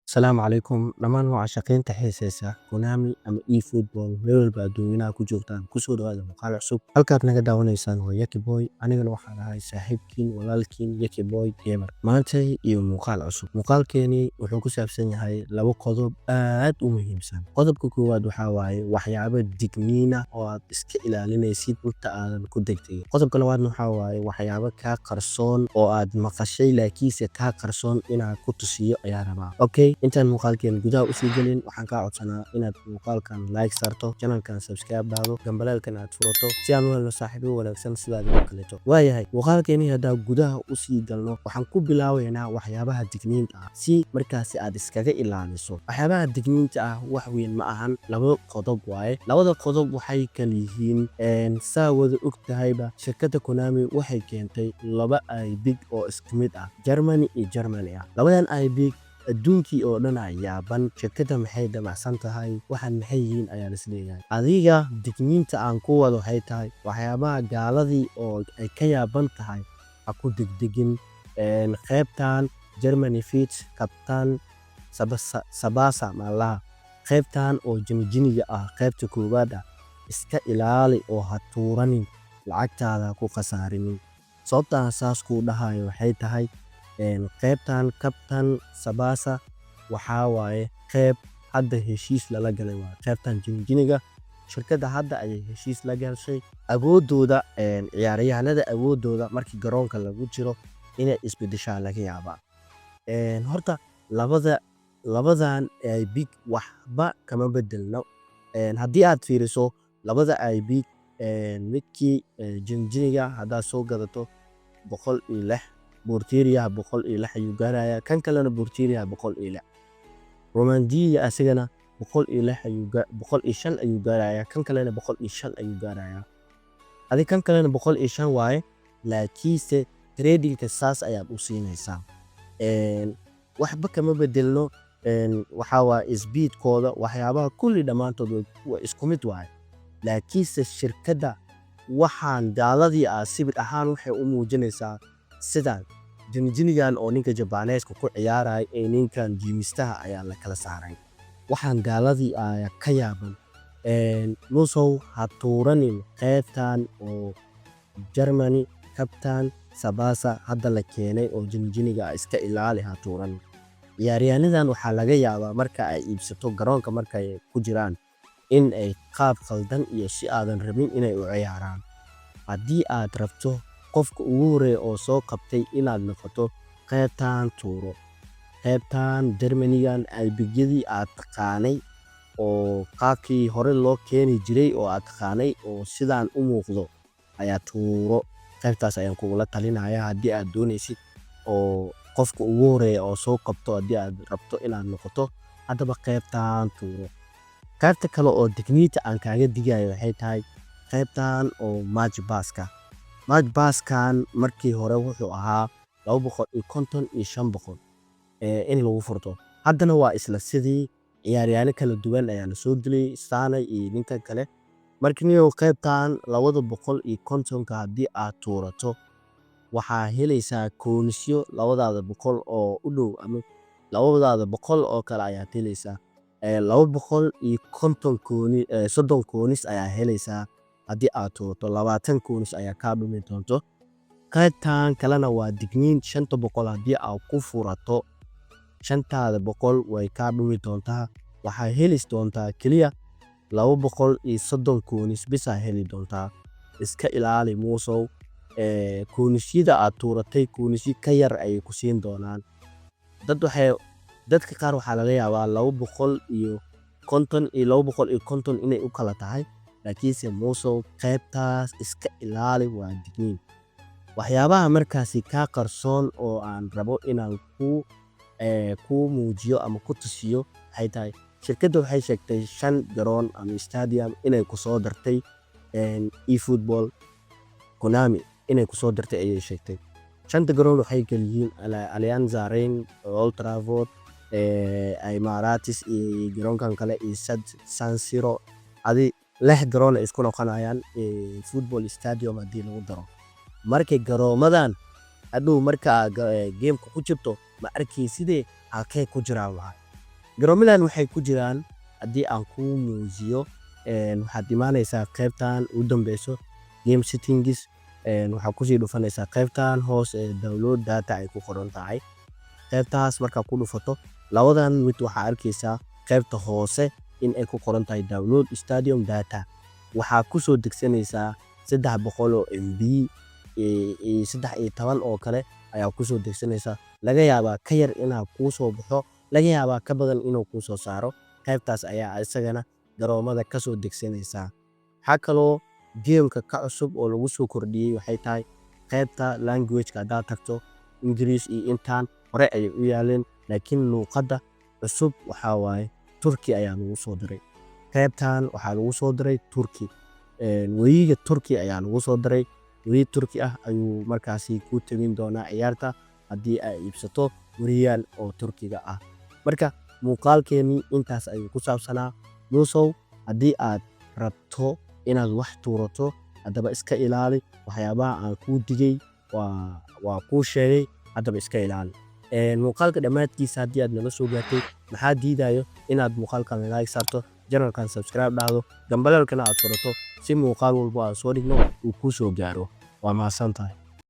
Asalaamu calaykum dhammaan mucaashaqiinta xiiseysa Konami ama eFootball, meel walba adduunyanaha ku joogtaan, kusoo dhawaada muuqaal cusub. Halkaad naga daawanaysaan waa Yaki Boy, anigana waxaan ahay saaxiibkiin, walaalkiin, Yaki Boy Gamer. Maantay iyo muuqaal cusub. Muuqaalkeeni wuxuu ku saabsan yahay laba qodob aad u muhiimsan. Qodobka koowaad waxaa waaye waxyaabo digniina oo aad iska ilaalinaysid inta aadan ku degdegin. Qodobka labaadna waxaa waaye waxyaabo kaa qarsoon oo aad maqashay laakiinse kaa qarsoon inaan ku tusiyo ayaa rabaa. Okay, intaan muuqaalkeen gudaha usii gelin, waxaan kaa codsanaa inaad muuqaalkan like saarto, channelkan subscribe dhahdo, gambaleelkan aad furato, si aan u helno saaxiibo wanaagsan sidaadi oo kaleeto. Waayahay, muuqaalkeeni haddaa gudaha usii galno, waxaan ku bilaabeynaa waxyaabaha digniinta ah si markaasi aad iskaga ilaaliso. Waxyaabaha digniinta ah wax weyn ma ahan, laba qodob waaye. Labada qodob waxay kala yihiin, saa wada og tahayba, shirkadda Konami waxay keentay laba iPic oo isku mid ah, Germany iyo Germany ah. Labadan iPic adduunkii oo dhan aa yaaban. Shirkadda maxay damacsan tahay? Waxaan maxay yihiin ayaa lisleeyahay. Adiga digniinta aan ku wado waxay tahay waxyaabaha gaaladii oo ay ka yaaban tahay ha ku degdegin. Qaybtan Germany Fit Captain Tsubasa maalaha, qaybtan oo jinijiniga ah, qaybta koowaad ah, iska ilaali oo ha tuuranin, lacagtaada ha ku khasaarinin. Sababta aan saas kuu dhahayo waxay tahay qaybtan Captain Tsubasa waxaa waaye qayb hadda heshiis lala galay waaye. Qaybtan jinijiniga shirkadda hadda ayay heshiis la gashay. Awoodooda ciyaaryahanada, awoodooda markii garoonka lagu jiro inay isbedeshaa laga yaabaa. Horta labadan iPic waxba kama bedelno. Haddii aad fiiriso labada iPic, midkii jinijiniga haddaad soo gadato 106, Porteriyaha 106 ayuu gaarayaa, kan kalena Porteriyaha 106. Ronaldinho asagana 106 ayuu, 105 ayuu gaarayaa, kan kalena 105 ayuu gaarayaa. Adi kan kalena 105 waaye, laakiinse tradingka saas ayaad u siinaysaa. Waxba kama bedelno. Waxaa waaye speedkooda, waxyaabaha kulli dhammaantood waa isku mid waaye, laakiinse shirkadda waxaan gaaladii ah sawir ahaan waxay u muujinaysaa sidaan jinijinigan oo ninka Jabaneeska ku ciyaaraya ee ninkan jiimistaha ayaa la kala saaray. Waxaan gaaladii ayaa ka yaaban. Musow, ha tuuranin qaybtan oo Germany Captain Tsubasa hadda la keenay oo jinijiniga ah, iska ilaali, ha tuuranin. Ciyaaryahannadan waxaa laga yaabaa marka ay iibsato, garoonka markay ku jiraan in ay qaab khaldan iyo si aadan rabin inay u ciyaaraan. Haddii aad rabto qofka ugu horeeya oo soo qabtay inaad noqoto, qaybtan tuuro, qaybtan Germanygan. iPicyadii aad taqaanay oo qaabkii hore loo keeni jiray oo aad taqaanay oo sidaan u muuqdo ayaa tuuro. Qaybtaas ayaan kugula talinaya haddii aad doonaysid oo qofka ugu horeeya oo soo qabto haddii aad rabto inaad noqoto. Haddaba qaybtan tuuro. Qaybta kale oo digniinta aan kaaga digayo waxay tahay qaybtan oo match passka. Match passkan markii hore wuxuu ahaa 250 iyo 500 in lagu furto, haddana waa isla sidii. Ciyaaryahanno kala duwan ayaa lasoo geliyey, Sane iyo ninkan kale. Marka niyow, qaybtan 250-ka haddii aad tuurato, waxaa helaysaa coinsyo labadaada boqol oo u dhow ama labadaada boqol oo kale ayaad helaysaa. 250 coin, 30 coins ayaa helaysaa haddii aad tuurato. 20 coins ayaa kaa dhumi doonto. Qaybtan kalena waa digniin. 500 haddii aad ku furato, shantaada boqol way kaa dhumi doontaa. Waxaa heli doontaa keliya 230 coins bisaa heli doontaa. Iska ilaali, muusow. Coinsyada aad tuuratay coinsyo ka yar ayay ku siin doonaan. Dad waxay, dadka qaar waxaa laga yaabaa 250 iyo 250 inay u kala tahay, laakiinse muusow, qaybtaas iska ilaali, waa digniin. Waxyaabaha markaasi kaa qarsoon oo aan rabo inaan ku muujiyo ama ku tusiyo waxay tahay shirkadda waxay sheegtay shan garoon ama stadium inay kusoo dartay eFootball. Konami inay kusoo dartay ayay sheegtay. Shanta garoon waxay kala yihiin Allianz Arena, Old Trafford, Emirates iyo garoonkan kale iyo San Siro. Adi lix garoon ay isku noqonayaan football stadium haddii lagu daro. Markay garoomadan hadhow marka gameka ku jirto, ma arkaysidee halkee ku jiraan waay. Garoomadan waxay ku jiraan, haddii aan kuu muujiyo, waxaad imaanaysaa qaybtan u dambeyso, game settings. Waxaa kusii dhufanaysaa qaybtan hoos ee download data ay ku qoran tahay. Qaybtaas markaa ku dhufato, labadan mid waxaa arkaysaa qaybta hoose in ay ku qoran tahay download stadium data. Waxaa kusoo degsanaysaa 300 oo MB iyo 13 oo kale ayaa kusoo degsanaysaa. Laga yaabaa ka yar inaa kuu soo baxo, laga yaabaa ka badan inuu kuu soo saaro. Qaybtaas ayaa isagana garoomada kasoo degsanaysaa. Waxaa kaloo gameka ka cusub oo lagu soo kordhiyey waxay tahay qaybta languageka. Haddaad tagto, Ingiriis iyo intaan hore ayay u yaaleen, laakiin luuqadda cusub waxaa waaye Turki ayaa lagu soo diray. Qaybtan waxaa lagu soo diray Turki, weriga Turki ayaa lagu soo diray. Weriye Turki ah ayuu markaasi ku tegin doonaa ciyaarta haddii ay iibsato weriyaal oo Turkiga ah. Marka muuqaalkeenii intaas ayuu ku saabsanaa. Muusow, haddii aad rabto inaad wax tuurato, haddaba iska ilaali waxyaabaha aan kuu digay. Waa kuu sheegay, haddaba iska ilaali. Muuqaalka dhammaadkiisa haddii aad nala soo gaartay, maxaa diidayo inaad muuqaalkan like saarto, channelkan subscribe dhahdo, gambaleelkana aad furato, si muuqaal walbo aan soo dhigno uu kuu soo gaaro? Waa mahadsan tahay.